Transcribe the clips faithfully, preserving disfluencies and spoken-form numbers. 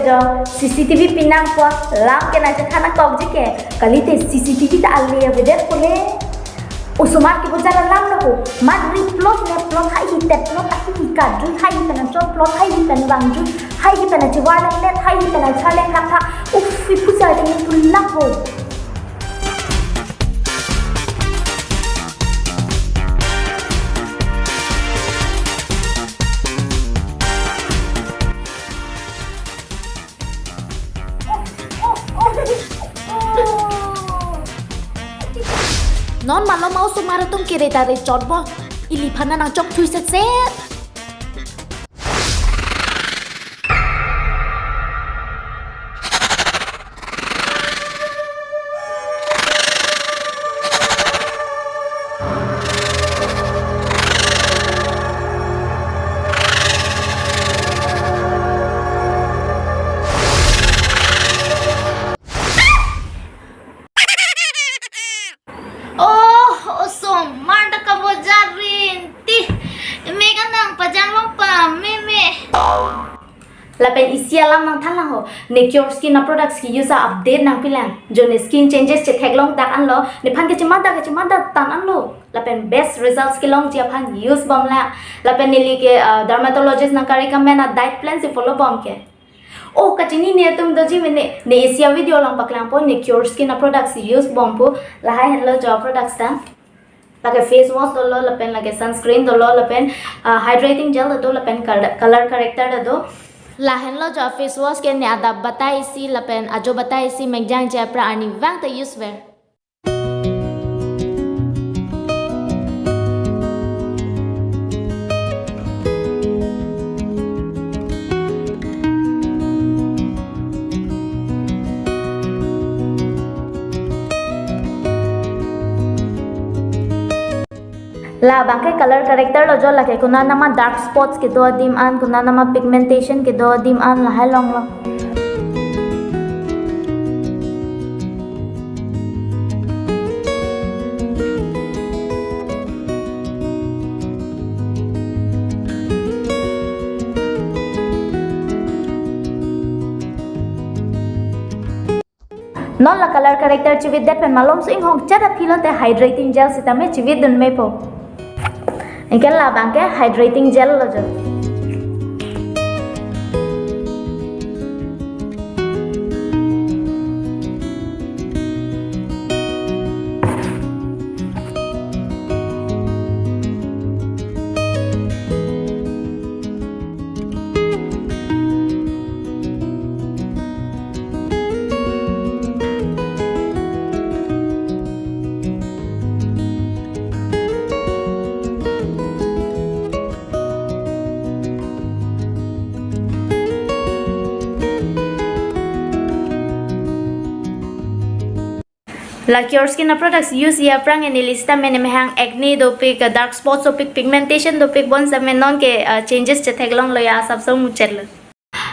Jo, C C T V pinangpo, lam ke nangchethan nangkokji ke, kalite C C T V ta ale avedet pule. Osomar ke bojar alam lo ko, mat ri plot ne plot, haihui tet plot, haihui kadun, haihui pen anchot plot, haihui pen vangjun, haihui pen achivar lang net, haihui pen achar lang thakthak. Uff, ipuja ding pulak ho. Non malom osomar atum kere tare chotbom. Ili aphan nangchok thui setset. Oh, osomar ta kabojar rinti. Mek an nangpajang long pameme. Lapen isi alam nangthan lang ho. Ne Cure Skin a-products ke-use a-update nangpilang. Jo ne skin changes chetheklong dak anlo. Nephan kachimada kachimada tang anlo. Lapen best results kelongji aphan use bomlang. Lapen neli ke, uh, dermatologist nangkarecommend a-diet plan si follow bom ke. Oh, kachinine atum doji mene, ne isi a-video along paklangpo, ne Cure Skin a-products use bompo, lahai henlo jo a-products ta. Lake face wash dolo, lapen lake sunscreen dolo, lapen, ah, hydrating gel ta do, lapen col-, color corrector ta do. Lahenlo jo a-face wash ke ne adap batai isi, lapen ajo batai isi mekjangji aphrang arnivang ta use ver. Labang ke color corrector lo jo, lake konat nama dark spots kedo adim an, konat nama pigmentation kedo adim an lahai longlo. Non la color corrector chivitdet pen malomso inghong chet aphi lote hydrating gel sitame chivitdun mepo. Anke labang ke hydrating gel lo jo. La Cure Skin a-products use ji aphrang neli sitame ne mehang acne dopik, dark spots dopik, pigmentation dopik bonsitame non ke, uh, changes chetheklonglo ya, asapso muchotlo.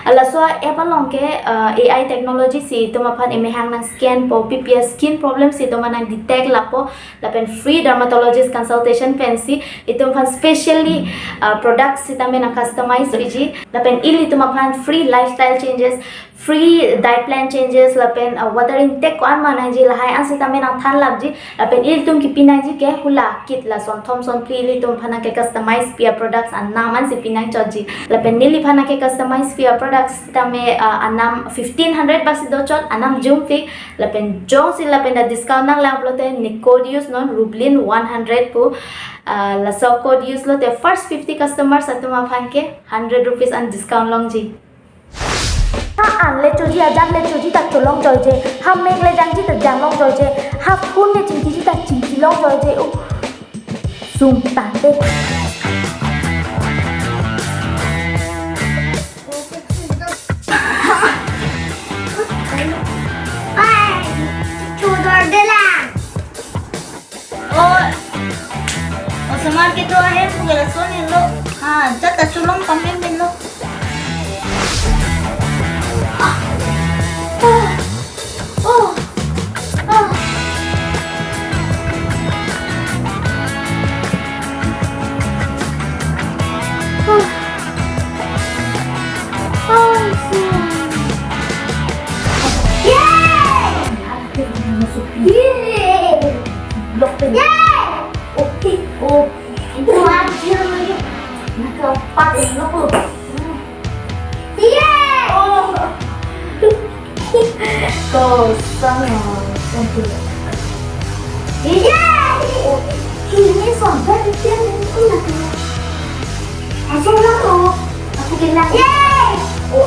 Laso a-app along ke, uh, A I technology si itum aphan emehang nang scan po, P P S skin problem si itum nang detect lapo, lapen free dermatologist consultation pensi itum aphan specially, uh, products sitame nang customize ji, lapen ilitum aphan free lifestyle changes, free diet plan changes, lapen, uh, water intake ko-an ma nangji lahai an sitame nangthan lapji, lapen ilitum kipi nangji ke hula kit la sonthom sonphli ilitum aphan nang ke customize pi a-products anam ansi pi nangchotji. Lapen neliphan nang ke customize pi a-products sitame, uh, anam fifteen hundred basi dochot, anam jumpi, lapen jongsi lapen dak discount nanglang pulote ne code use non Rublin one hundred pu, uh, laso code use lote first fifty customers atum aphan ke hundred rupees an discount longji. Ha an le choji, ajat le choji ta cholong choije. Ha mek le jangji ta janglong choije. Ha phone le chingkiji ta chingkilong choije. Uh, sung tangte. Ai, chodor de lang. Oh, osomar kedo ahem pu ke lason henlo. Ha, jat ta cholong pamem henlo. Ah. Oh. Oh. Oh. Oh. Oh, so. Yay! Oh. Kosong ya, satu. Yay! Oh, ini sampai dia ini aku. Asal lah, oh. Aku bilang, yay! Oh.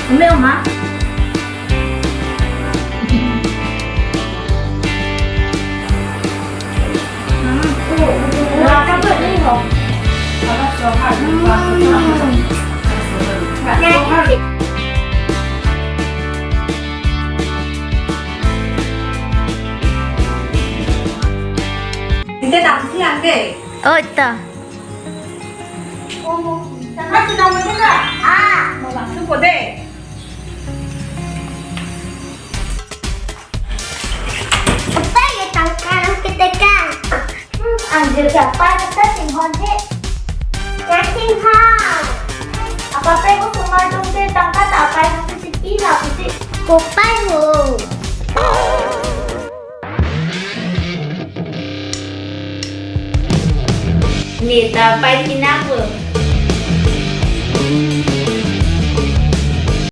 Ambil, Oma. Ante dam si ante. Oh, ita. Sama sudah mana? Ah, mau langsung kode. Apa ya tangka kita kan? Hmm, anjir siapa kita singhon he? Ya singhon. Apa pe ko sumar dong te tangka ta apa yang kita pila piti. Kopai ho. Neta pai tinang lo.